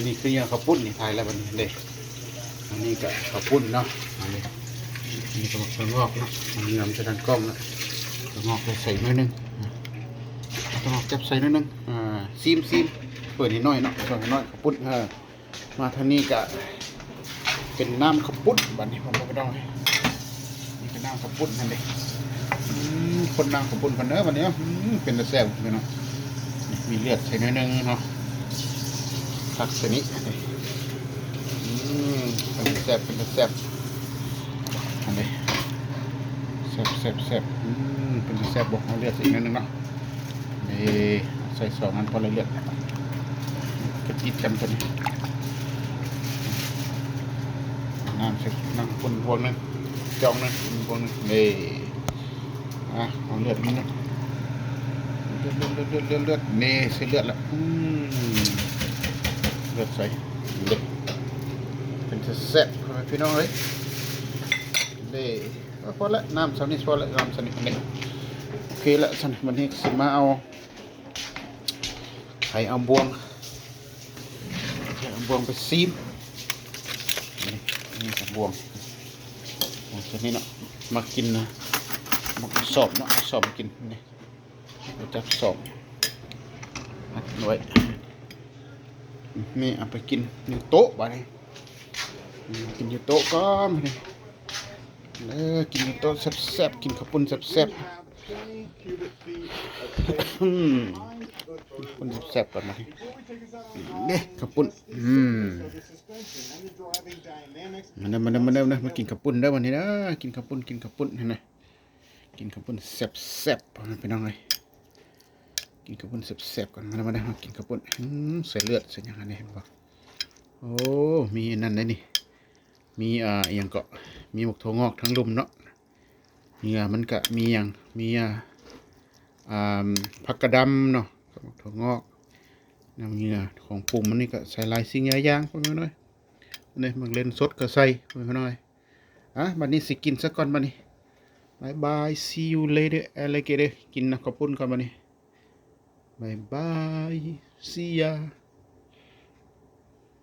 ນີ້ຄືເຫຍື່ອເຂົ້າປຸ້ນນີ້ ຖ່າຍແລ້ວບັດນີ້ເດ້. ອັນນີ້ກະເຂົ້າປຸ້ນເນາະ ອັນນີ້ ອັນນີ້ກະໝາກຖົ່ວງອກເນາະ ເຫືອມໃສ່ທາງກ້ອງເນາະ. ຖົ່ວງອກໃສ່ໜ້ອຍໜຶ່ງ ຖົ່ວງອກຈັບໃສ່ໜ້ອຍໜຶ່ງ. ອາ ຊີມ ຊີມ ເປີດໃຫ້ໜ້ອຍເນາະ ເປີດໃຫ້ໜ້ອຍ ເຂົ້າປຸ້ນ ເອີ ມາທາງນີ້ກະເປັນນ້ຳເຂົ້າປຸ້ນບັດນີ້ ພໍ່ແມ່ພີ່ນ້ອງ. ນີ້ເປັນນ້ຳເຂົ້າປຸ້ນຫັ້ນເດ້. ອືມ ຄົນນ້ຳເຂົ້າປຸ້ນກ່ອນເດີບັດນີ້. ອືມ ເປັນຕາແຊບພີ່ນ້ອງ. ນີ້ມີເລືອດໃສ່ໜ້ອຍໜຶ່ງເນາະ. ຄັກຊະນີ້. ອືມ ເປັນຕາແຊບ ເປັນຕາແຊບ. ອັນນີ້ ແຊບ ແຊບ ແຊບ. ອືມ ເປັນຕາແຊບບໍ່? ເອົາເລືອດໃສ່ໜ້ອຍໜຶ່ງເນາະ. ນີ້ ໃສ່ສອງອັນພໍລະ ເລືອດກະຕິດກັນຕົວນີ້. ນ້ຳໃສ່ ນ້ຳຄົນບວງໜຶ່ງ ຈອງໜຶ່ງ ຄົນບວງໜຶ່ງ. ນີ້ ອ່ະ ເອົາເລືອດນີ້ເນາະ. ເລືອດ ເລືອດ ເລືອດ ເລືອດ ເລືອດ ເລືອດ. ນີ້ ໃສ່ເລືອດລະ. ອືມ ເລືອດໃສ່ເດ້. ເປັນຕາແຊບ ພໍ່ແມ່ພີ່ນ້ອງເອີຍ. ນີ້ ພໍລະ ນ້ຳສ່ຳນີ້ພໍລະ ນ້ຳສ່ຳນີ້. ໂອເຄລະ ຊັ້ນບັດນີ້ຊິມາເອົາ ໃຫ້ເອົາບ່ວງ ໃຫ້ເອົາບ່ວງໄປຊີມ. ນີ້ ນີ້ກະບ່ວງ ບ່ວງຊະນິດເນາະ ມັກກິນນະ ມັກສອບເນາະ ສອບກິນ. ນີ້ ຈັບສອບ ອັດໄວ້. ນີ້ ເອົາໄປກິນຢູ່ໂຕະບາດນີ້. ອືມ ກິນຢູ່ໂຕະກ່ອນບາດນີ້. ເອີ ກິນຢູ່ໂຕະແຊບໆ ກິນເຂົ້າປຸ້ນແຊບໆ. ອືມ ເຂົ້າປຸ້ນແຊບໆ ກ່ອນບາດນີ້. ເດ້ ເຂົ້າປຸ້ນ. ອືມ ມາເດີ ມາເດີ ມາເດີ ມາເດີ ມາກິນເຂົ້າປຸ້ນເດີບາດນີ້ເດີ. ກິນເຂົ້າປຸ້ນ ກິນເຂົ້າປຸ້ນຫັ້ນນະ. ກິນເຂົ້າປຸ້ນແຊບໆ ພໍ່ແມ່ພີ່ນ້ອງເອີຍ. ກິນເຂົ້າປຸ້ນແຊບໆ ກ່ອນ. ມາເດີ ມາເດີ ມາກິນເຂົ້າປຸ້ນ. ອືມ ໃສ່ເລືອດໃສ່ຫຍັງຫັ້ນເດ້ ເຫັນບໍ່? ໂອ້ ມີອັນນັ້ນໄດ໋ນີ້ ມີ ອ່າ ອີ່ຫຍັງເກາະ ມີໝາກຖົ່ວງອກທາງລຸ່ມເນາະ. ເຫຍື່ອມັນກະມີຫຍັງ ມີ ອ່າ ອ່າ ຜັກກາດດຳເນາະ ກັບໝາກຖົ່ວງອກ. ນ້ຳເຫຍື່ອ ຂອງປຸງມັນນີ້ກະໃສ່ຫຼາຍສິ່ງຫຼາຍຢ່າງ ພໍ່ແມ່ພີ່ນ້ອງເອີຍ. ນີ້ ໝາກເລັ່ນສົດກະໃສ່ ພໍ່ແມ່ພີ່ນ້ອງເອີຍ. ອ່ະ ບັດນີ້ຊິກິນຊະກ່ອນບັດນີ້. ບາຍບາຍ see you later alligator. ກິນນ້ຳເຂົ້າປຸ້ນກ່ອນບັດນີ້. ບາຍບາຍ see ya.